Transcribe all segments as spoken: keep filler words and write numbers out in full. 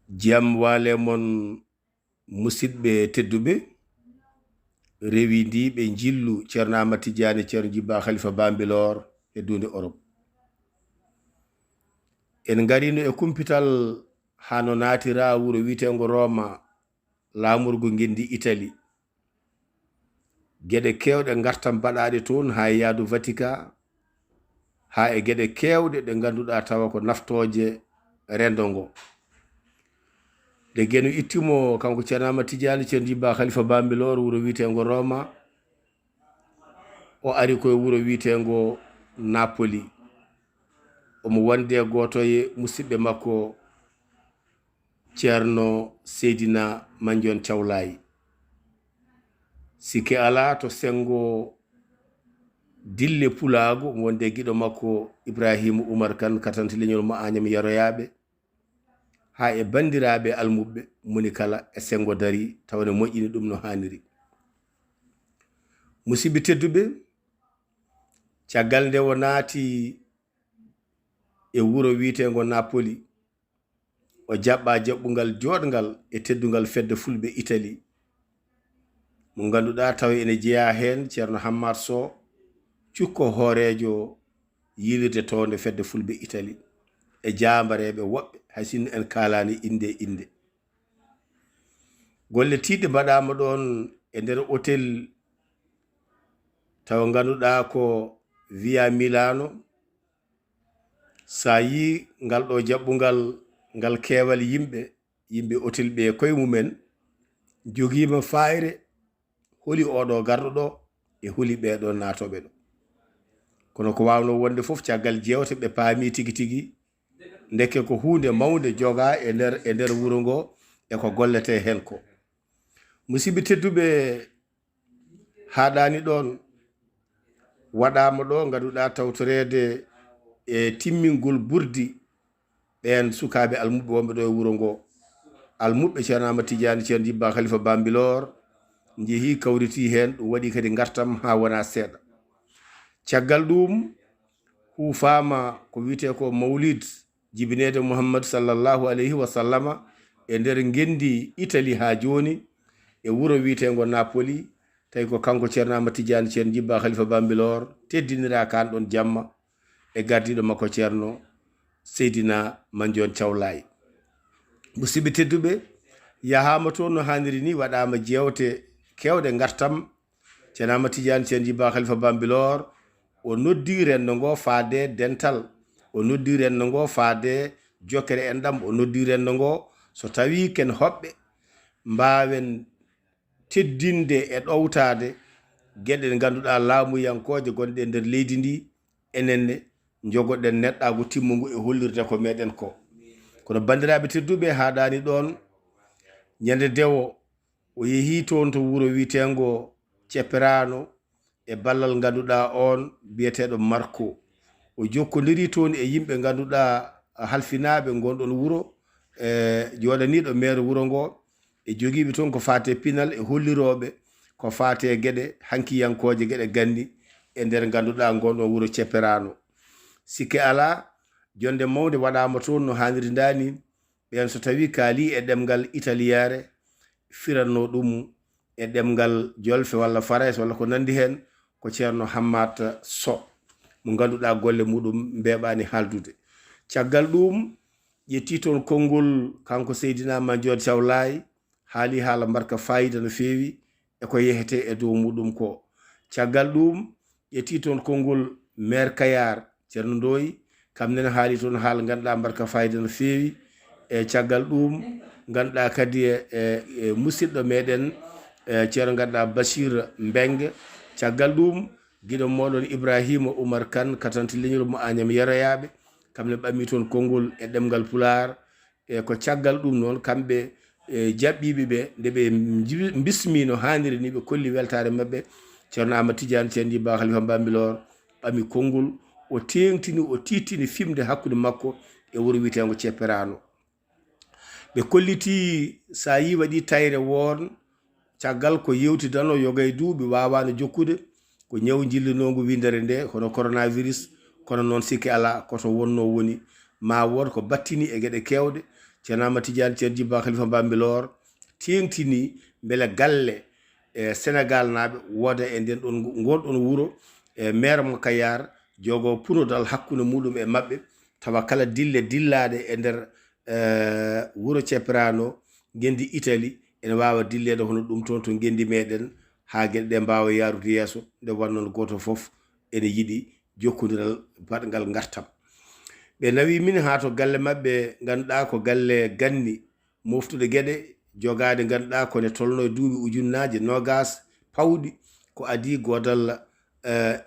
Jam waale mon, musidɓe tedduɓe, rewi ndi ɓe njillu Ceerno Ahmad Tijaani Ceerno Jibba Khalifa Bambilor e duunde Europe. En ngarino e kumpital haa no naatira wuro wi'eteengo Roma, laamorgo ngenndi Itali. Geɗe keewɗe ngartam baɗaaɗe toon haa e yaadu Vatican, haa e geɗe keewɗe ɗe ngannduɗaa tawa ko naftooje renndo ngo. Nde Geno itti mo, kanko Ceerno Ahmad Tijaani Ceerno Jibba Khalifa Bambilor, wuro wi'eteengo Roma, o ari koye wuro wi'eteengo Napoli. Omo wondi e gooto e musidɓe makko, Ceerno Seydina Mandione Thiaw Laye. Sikke alaa, to senngo dille pulaagu, omo wondi e giɗo makko Ibrahima Oumar Kane, katante leñol mo Agnam Yaroyaaɓe, haa e banndiraaɓe almuɓɓe, moni kala e senngo darii, tawa ene moƴƴini ɗum no haaniri. Musidɓe tedduɓe, caggal nde o naati e wuro wi'eteengo Napoli, o jaɓɓaa jaɓɓungal jooɗngal e teddungal Fedde Fulɓe Itali, mo ngannduɗaa tawa ene jeyaa heen Ceerno Hammat Soh, cukko hooreejo yiilirde townde Fedde Fulɓe Itali, e jaambareeɓe woɓɓe, hay sinno en kaalaani innde e innde. Golle tiiɗɗe mbaɗaama ɗoon e nder otel, tawa ngannduɗaa ko Via Milano. So a yii ngal ɗo jaɓɓungal, ngal keewal yimɓe, yimɓe otel ɓe koye mumen njogiima faayre, holi oɗo garɗo ɗo e holi ɓeɗo naatooɓe ɗo. Kono ko waawno wonde fof, caggal jeewte ɓe paami tigi tigi, ndeke ko huunde mawnde jogaa e nder, e nder wuro ngo e ko golletee heen ko. Musidɓe tedduɓe, haaɗaani ɗoon, waɗaama ɗo ngannduɗaa tawtoreede e timmingol burdi ɓeen sukaaɓe almuɓɓe wonɓe ɗo e wuro ngo. Almuɓɓe Ceerno Ahmad Tijaani Ceerno Jibba Khalifa Bambilor njehii kawritii heen, ɗum waɗi kadi ngartam haa wonaa seeɗa. Caggal ɗum, huufaama ko wiyetee ko mawlid, jibineede Muhammad sallallahu alayhi wa sallama e nder ngenndi Itali haa jooni, e wuro wiyeteengo Napoli, tawi ko kanko Ceerno Ahmad Tijaani Ceerno Jibba Khalifa Bambilor teddiniraa kaan ɗoon jamma e gardiiɗo makko Ceerno Seydina Mandione Thiaw Laye. Musidɓe tedduɓe, yahaama toon no haaniri ni, waɗaama jeewte keewɗe ngartam. Ceerno Ahmad Tijaani Ceerno Jibba Khalifa Bambilor, o noddi renndo ngo faade dental, o noddi renndo ngo faade jokkere enɗam, o noddi renndo ngo so tawii ken hoɓɓe, mbaawen teddinde e ɗowtaade geɗe ɗe ngannduɗaa laamuyankooje gonɗe e nder leydi ndi, enen ne njogoɗen neɗɗaagu timmungu e hollirde ko meɗen ko. Kono banndiraaɓe tedduɓe, haaɗaani ɗoon, ñande dewo, o yehii toon to wuro wiyeteengo Ceperano e ballal ngannduɗaa oon biyeteeɗo Marco. O jokkondirii toon e yimɓe ngannduɗaa halfinaaɓe ngon ɗoon wuro, e jooɗaniiɗo meer wuro ngo, e jogiiɓe toon ko faati e pinal, e hollirooɓe ko faati e geɗe hankiyankooje, geɗe ganni e nder ngannduɗaa ngon ɗoon wuro Ceperano. Sikke alaa, jonnde mawnde waɗaama toon no haaniri ndaa ni. Ɓeen so tawii kaalii e ɗemngal italiyaare, firatnoo ɗum e ɗemngal jolfe walla farayse walla ko nanndi heen, ko Ceerno Hammat Soh, mo ngannduɗaa golle muɗum mbeeɓaani haaldude. Caggal ɗum, ƴettii toon konngol kanko Seydina Mandione Thiaw Laye, haali haala mbarka faayiida no feewi e ko yehetee e dow muɗum ko. Caggal ɗum, ƴettii toon konngol maire Kayar, Ceerno Ndoye, kam nene haali toon haala ngannduɗaa mbarka faayiida no feewi. E caggal ɗum, ngannduɗaa kadi e, e, e musidɗo meɗen, e Ceerno ngannduɗaa Bachir Mbengue. Caggal ɗum, giɗo moɗon Ibrahima Oumar Kane, katante leñol mo Agnam Yaroyaaɓe, kam ne ɓamii toon konngol e ɗemngal Pulaar. E ko caggal ɗum noon, kamɓe, e jaɓɓiiɓe ɓe, nde ɓe mbi-, mbismii no haaniri ni, ɓe kolli weltaare maɓɓe. Ceerno Ahmad Tidiane Ceerno Jibba Khalifa Bambilor ɓami konngol, o teeŋtini, o tiittini fimde hakkunde makko e wuro wiyeteengo Ceperano. Ɓe kollitii, so a yii waɗi tayre woon, caggal ko yewtidanoo yoga e duuɓi waawaano jokkude, ko ñaw njillinoongu winndere nde, hono coronavirus, kono noon sikke alaa, ko to wonnoo woni. Maa wood ko battini e geɗe keewɗe, Ceerno Amadou Tidiane, Ceerno Jibba Khalifa Bambilor, teeŋtini mbele galle e Senegal naaɓe wooda e nden ɗon, ngon ɗon wuro e maire mo Kayar, jogo punodal hakkunde muɗum e maɓɓe, tawa kala dille dillaaɗe e nder, eh, wuro Ceprano, ngenndi Italie, ene waawa dilleede hono ɗum toon to ngenndi meɗen, haa geɗe ɗe mbaawa yaarude yeeso, nde wonnoo gooto fof ene yiɗi jokkondiral baɗngal ngartam. Ɓe nawi min haa to galle maɓɓe, ngannduɗaa ko galle ganni, moftude geɗe, jogaade, ngannduɗaa ko ne tolno e duuɓi ujunnaaje noogas pawɗi, ko adii goodalla, eh,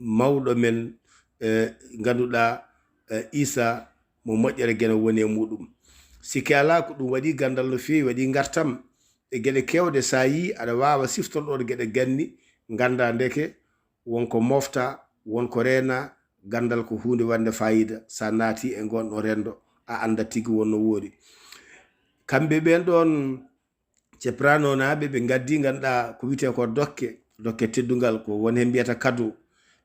mawɗo men, eh, ngannduɗaa, eh, Isa mo moƴƴere geno woni e muɗum. Sikke alaa ko ɗum waɗi ganndal no feewi, waɗi ngartam e geɗe keewɗe. So a yii aɗa waawa siftorɗoɗo geɗe ganni, ngannda ndeke won ko mofta, won ko reena, ganndal ko huunde waɗnde faayiida. So a naati e ngon ɗon renndo, a anndat tigi won no woori. Kamɓe ɓeen ɗoon Ceprano naaɓe, ɓe ngaddi, ngannduɗaa ko wiyetee ko dokke, dokke teddungal, ko won heen mbiyata kado.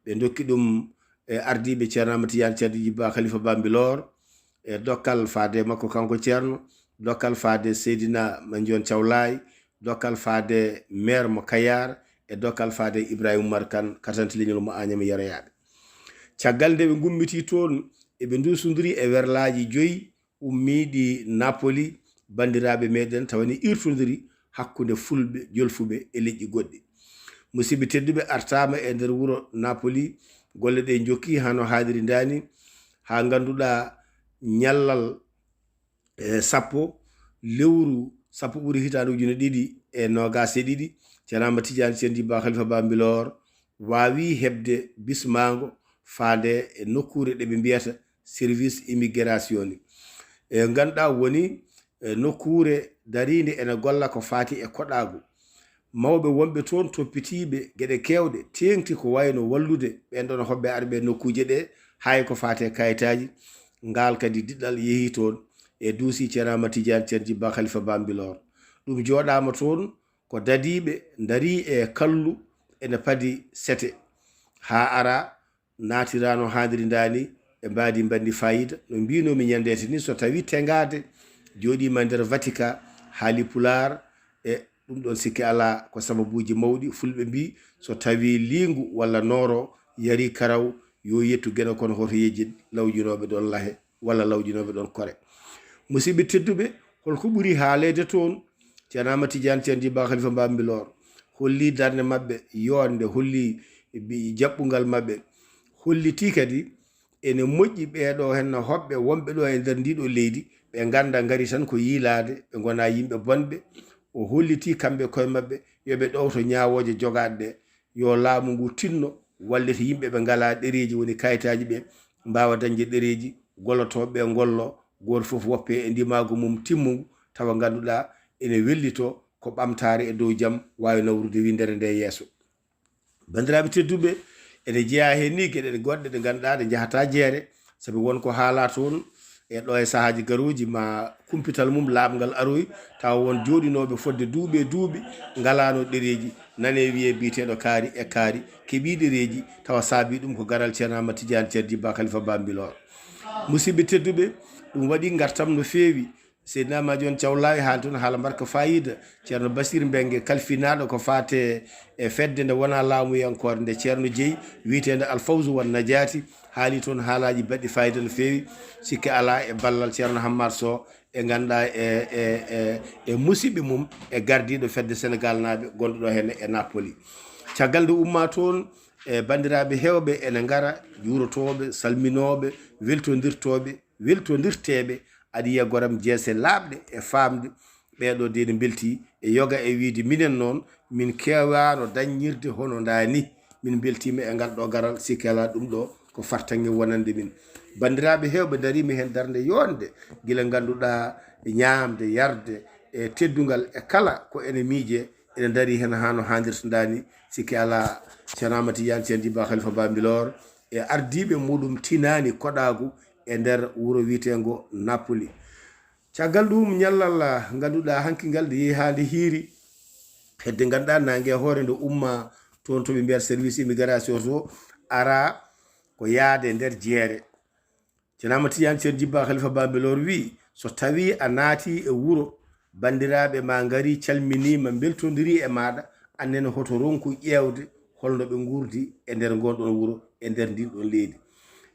Ɓe ndokki ɗum e ardiiɓe Ceerno Amadou Tidiane, Ceerno Jibba Khalifa Bambilor, e dokkal faade makko kanko Ceerno, dokkal faade Seydina Mandione Thiaw Laye, dokkal faade maire mo Kayar, e dokkal faade Ibrahima Oumar Kane, katante leñol mo Agnam e Yeroyaaɓe. Caggal nde ɓe ngummitii toon, eɓe nduusondiri e werlaaji joyi ummiiɗi Napoli, banndiraaɓe meɗen, tawa ne irtondiri hakkunde Fulɓe, Jolfuɓe e leƴƴi goɗɗi. Musidɓe tedduɓe, artaama e nder wuro Napoli, golle ɗe njokki haa no haaniri ndaani, haa ngannduɗaa ñallal, e sappo lewru sappo ɓuri hitaande ujune ɗiɗi e noogas e ɗiɗi, Ceerno Amadou Tidiane, Ceerno Jibba Khalifa Bambilor, waawi heɓde bismaango faade e nokkuure ɗe ɓe mbiyata service immigration ni. E ngannduɗaa woni, e nokkuure dariinde ene golla ko faati e koɗaagu. Mawɓe wonɓe toon, toppitiiɓe geɗe keewɗe, teeŋti ko wayno wallude ɓeen ɗoon hoɓɓe arɓe nokkuuje ɗe, hay ko faati e kayitaaji. Ngaal kadi diɗɗal yehi toon e duusi Ceerno Amadou Tidiane, Ceerno Jibba Khalifa Bambilor. Ɗum jooɗaama toon ko dadiiɓe ndarii e kallu ene padi sete haa ara naatiraano haaniri ndaani e mbaadi mbanndi faayiida. No mbiinoomi ñanndeete ni, so tawii teŋaade jooɗiima nder Vatican, haali Pulaar, e ɗum ɗoon sikke alaa ko sababuuji mawɗi. Fulɓe mbii, so tawii liingu walla nooro yarii karaw, yo yettu geno, kono hoto yejjit lawƴinooɓe ɗoon lahe walla lawƴinooɓe ɗoon kore. Musidɓe tedduɓe, holko ɓuri haaleede toon? Ceerno Amadou Tidiane, Ceerno Jibba Khalifa Bambilor, holli darnde maɓɓe yoonde, holli bi-, jaɓɓungal maɓɓe, hollitii kadi ene moƴƴi ɓee ɗoo heen hoɓɓe wonɓe ɗo e nder ndii ɗoo leydi, ɓe ngannda, ngari tan ko yiilaade, ɓe ngonaa yimɓe bonɓe. O hollitii kamɓe koye maɓɓe yo ɓe ɗowto ñaawooje jogaaɗe ɗe, yo laamu ngu tinno, wallita yimɓe ɓe ngalaa ɗereeji, woni kayitaaji, ɓe mbaawa dañde ɗereeji, gollotooɓe ɓe ngollo, gooto fof woppe e ndimaagu mum timmungu, tawa ngannduɗaa ene wellitoo ko ɓamtaare e dow jam, waawi nawrude winndere nde yeeso. Banndiraaɓe tedduɓe, ene jeyaa heen ni geɗe goɗɗe ɗe ngannduɗaa ɗe njahataa jeere, sabi won ko haalaa toon e ɗo e sahaaji garooji, ma kumpital mum laaɓngal aroy, tawa won jooɗinooɓe fodde duuɓi e duuɓi, ngalaano ɗereeji, nane wiyee biyeteeɗo kaari e kaari, keɓii ɗereeji, tawa saabii ɗum ko garal Ceerno Amadou Tidiane, Ceerno Jibba Khalifa Bambilor. Musidɓe tedduɓe, ɗum waɗi ngartam no feewi. Seydina Mandione Thiaw Laye haali toon haala mbarka faayiida. Ceerno Basir Mbengue, kalfinaaɗo ko faate e fedde nde wonaa laamuyankoore nde Ceerno jeyi, wiyeteende Al Fawzu wan Najaati, haali toon haalaaji baɗɗi faayiida no feewi. Sikke alaa, e ballal Ceerno Hammar Sow, e ngannduɗaa e, e, e, e musiɓɓe mum, e gardiiɗo fedde Senegal naaɓe gonɗo ɗo heen e Napoli. Caggal nde ummaa toon, e banndiraaɓe heewɓe ene ngara, juurotooɓe, salminooɓe, weltondirtooɓe, weltondirteeɓe, aɗa yiya goram jeese laaɓɗe e faamde. Ɓee ɗoo de ne mbeltii e yoga e wiyde minen noon, min keewaano dañirde hono ndaa ni. Min mbeltiima e ngal ɗoo garal, sikke alaa ɗum ɗoo ko fartaŋŋe wonande min. Banndiraaɓe heewɓe, ndariimi heen darnde yoonde, gila ngannduɗaa ñaamde, yarde, e teddungal e kala ko ene miijee, ene ndarii heen haa no haandirta ndaa ni. Sikke alaa, Ceerno Amadou Tidiane, Ceerno Jibba Khalifa Bambilor, e ardiiɓe muɗum tinaani koɗaagu e nder wuro wiyeteengo Napoli. Caggal ɗum, ñallal ngannduɗaa hanki ngal nde yehi haa nde hiiri, hedde ngannduɗaa naange e hoore nde umma toon to ɓe mbiyata service immigration to, ara ko yaade nder jeere. Ceerno Amadou Tidiane, Ceerno Jibba Khalifa Bambilor wii, So tawii a naatii e wuro, banndiraaɓe ma ngarii, calminiima, mbeltondirii e maaɗa, aan nene hoto ronku ƴeewde holno ɓe nguurdi e nder ngoon ɗoon wuro, e nder ndiin ɗoon leydi.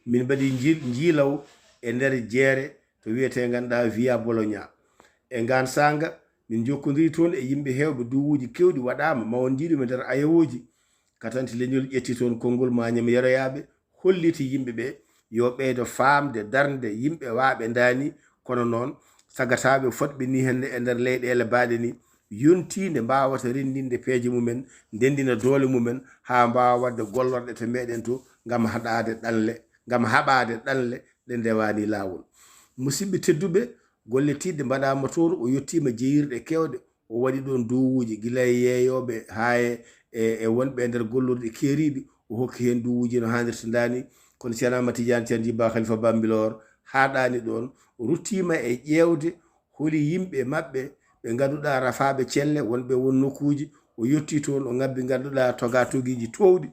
Min mbaɗii njil-, njiilaw e nder jeere to wiyetee, ngannduɗaa, Via Bologna. E ngaan saanga, min njokkondirii toon e yimɓe heewɓe, duwuuji keewɗi waɗaama, mawniiɗum e nder ayewooji. Katanti leñol ƴetti toon konngol Mañam Yeroyaaɓe, holliti yimɓe ɓe yo ɓeydo faamde darnde yimɓe waaɓe ndaani, kono noon sagataaɓe fotɓe nii hannde e nder leyɗeele baaɗe nii, yontii nde mbaawata renndinde peeje mumen, ndenndina doole mumen, haa mbaawa waɗde gollorɗe to meeɗen to, ngam haɗaade ɗanle, ngam haɓaade ɗanle ɗe ndewaani laawol. Musidɓe tedduɓe, golle tiiɗɗe mbaɗaama toon, o yottiima jeeyirɗe keewɗe, o waɗi ɗoon duwuuji, gila e yeeyooɓe haa e, e, e wonɓe e nder gollorɗe keeriiɗi, o hokki heen duwuuji no haanirta ndaani. Kono Ceerno Ahmad Tidiane Ceerno Jibba Khalifa Bambilor haaɗaani ɗoon, o ruttiima e ƴeewde holi yimɓe maɓɓe ɓe ngannduɗaa rafaaɓe celle, wonɓe won nokkuuji, o yottii toon, o ngabbi ngannduɗaa toga togiiji toowɗi,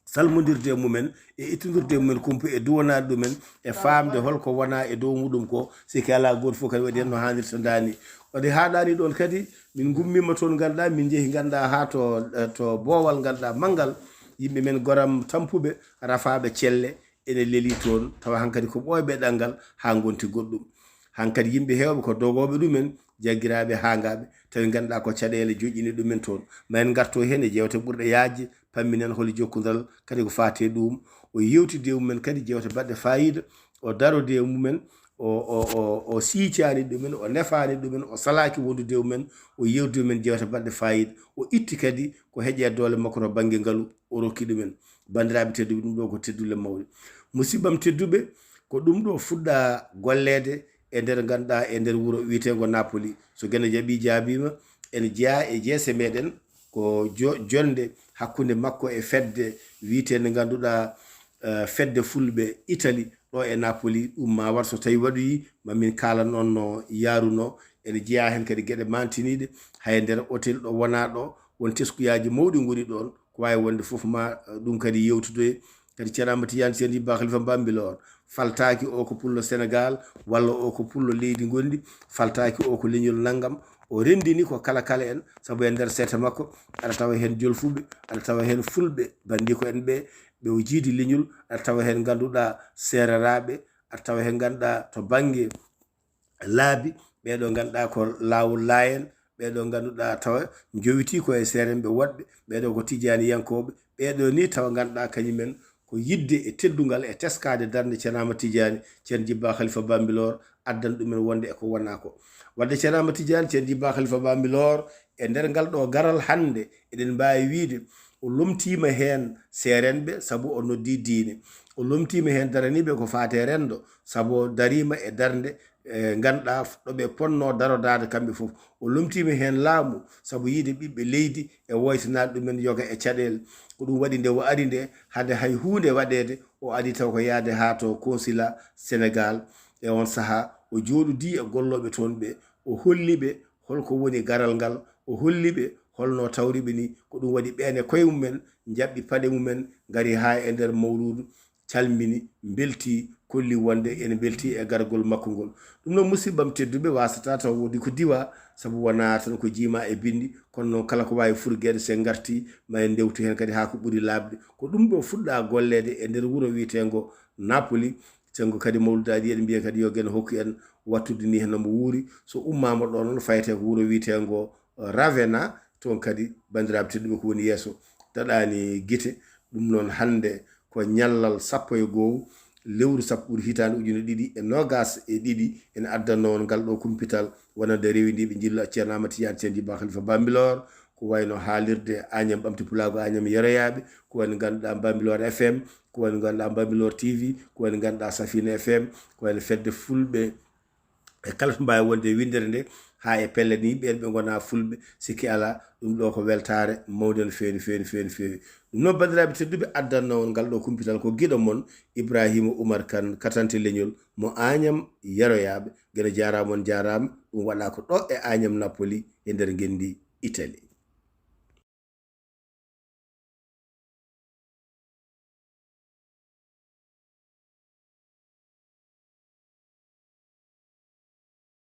salmondirde e mumen, e ittondirde e mumen kumpa, e duwanaade ɗumen, e faamde holko wona e dow muɗum ko, sikke alaa gooto fof kadi waɗi heen no haanirta ndaani. Waɗi haaɗaani ɗoon kadi, min ngummiima toon, ngannduɗaa, min njehi, ngannduɗaa, haa to, to boowal, ngannduɗaa, manngal, yimɓe men goram tampuɓe, rafaaɓe celle, ene lelii toon, tawa hankadi ko ɓooyɓe ɗanngal haa ngonti goɗɗum. Hankadi yimɓe heewɓe ko dogooɓe ɗumen, jaggiraaɓe, haangaaɓe, tawi ngannduɗaa ko caɗeele joƴƴini ɗumen toon. Ma en ngarto heen e jeewte ɓurɗe yaajde, pamminen holi jokkondiral kadi ko faati e ɗuum. O yeewtidi e mumen kadi jeewte baɗɗe faayiida, o darodi e mumen, o, o, o, o siicaani ɗumen, o nefaani ɗumen, o salaaki wondude e mumen, o yeewtidi e mumen jeewte baɗɗe faayiida. O itti kadi ko heƴe doole makko to bannge ngalu, o rokki ɗumen. Banndiraaɓe tedduɓe, ɗum ɗo ko teddulle mawɗe. Musibbam tedduɓe, ko ɗum ɗo fuɗɗa golleede e nder, ngannduɗaa, e nder wuro wiyeteengo Napoli. So Geno Jaaɓi jaabiima, ene jeyaa e jeese meɗen, ko jo-, jonnde hakkunde makko e fedde wiyeteende, ngannduɗaa, eh, fedde fulɓe Italie ɗo e Napoli. Ɗum ma war so tawi waɗoyi, ma min kaalan on no yaarunoo. Ene jeyaa heen kadi geɗe mantiniiɗe, hay nder hôtel ɗo wonaa ɗo, won teskuyaaji mawɗi ngoni ɗoon. Ko waawi wonde fof ma, eh, ɗum kadi yeewtodoye. Kadi Ceerno Ahmad Tidiane Ceerno Jibba Khalifa Bambilor faltaaki o ko pullo Sénégal, walla o ko pullo leydi ngonndi, faltaaki o ko leñol nanngam. O renndini ko kala kala en, sabu e nder seeta makko, aɗa tawa heen jolfuɓe, aɗa tawa heen fulɓe, banndiko en ɓe, ɓe o jiidi leñol, aɗa tawa heen ngannduɗaa seereraaɓe, aɗa tawa heen ngannduɗaa to bannge laabi, ɓee ɗo ngannduɗaa ko laawol laayen, ɓee ɗo ngannduɗaa tawa njowitii ko e seerenɓe woɗɓe, ɓee ɗo ko tijaaniyankooɓe, ɓee ɗo nii tawa ngannduɗaa kañumen ko yiɗde e teddungal e teskaade darnde Ceerno Ahmad Tijaani, Ceerno Jibba Khalifa Bambilor, addan ɗumen wonde e ko wonaa ko. Wadde Ceerno Ahmad Tijaani, Ceerno Jibba Khalifa Bambilor, e nder ngal ɗo garal hannde, eɗen mbaawi wiyde o lomtiima heen seerenɓe, sabu o noddii diine. O lomtiima heen daraniiɓe ko faati e renndo, sabu o dariima e darnde, e ngannduɗaa ɗo ɓe potnoo darodaade kamɓe fof. O lomtiima heen laamu, sabu yiyde ɓiɓɓe leydi e woytanaade ɗumen yoga e caɗeele. Ko ɗum waɗi nde o ari nde, hade hay huunde waɗeede, o ari taw ko yahde haa to consulat Sénégal. E oon sahaa, o jooɗodii e gollooɓe toon ɓe, o holli ɓe holko woni garal ngal, o holli ɓe holno tawri ɓe ni. Ko ɗum waɗi ɓeen e koye mumen njaɓɓi paɗe mumen, ngari haa e nder mawluudu, calmini, mbeltii, kolli wonde ene mbeltii e gargol makko ngol. Ɗum noon, musibbam tedduɓe, waasata taw woodi ko diwa, sabu wonaa tan ko jiima e binndi, kono noon kala ko waawi furgeede, so en ngartii, ma en ndewtu heen kadi haa ko ɓuri laaɓde. Ko ɗum ɗo fuɗɗa golleede e nder wuro wiyeteengo Napoli. Senngo kadi mawludaaji, eɗen mbiya kadi yo Geno hokku en wattude ni heen no mo wuuri. So ummaama ɗo noon, fayte ko wuro wiyeteengo Ravenna, toon kadi, banndiraaɓe tedduɓe, ko woni yeeso daɗaani gite. Ɗum noon, hannde ko ñallal sappo e goow lewru sappo ɓuri hitaande ujunere ɗiɗi e noogaas e ɗiɗi, en addanno on ngal ɗo kumpital wonande rewindiiɓe njillu Ceerno Ahmad Tijaan Seen Jibba Khalifa Bambilor, ko wayno haalirde Añam Ɓamti Pulaagu, Añam Yeroyaaɓe, ko woni ngannduɗaa Bambilor F M, ko woni ngannduɗaa Bambilor T V, ko woni ngannduɗaa Safina F M, ko woni fedde fulɓe e kala to mbaawi wonde e winndere nde, haa e pelle ni ɓeen ɓe ngonaa fulɓe, sikki alaa, ɗum ɗo ko weltaare mawnde no feewi, no feewi, no feewi, no feewi. Ɗum noon, banndiraaɓe tedduɓe, addanno on ngal ɗo kumpital ko giɗo mon Ibrahima Oumar Kane, katante leñol mo Añam Yeroyaaɓe. Geno jaaraama, on jaaraama. Ɗum waɗaa ko ɗo e Añam Napoli e nder ngenndi Italie.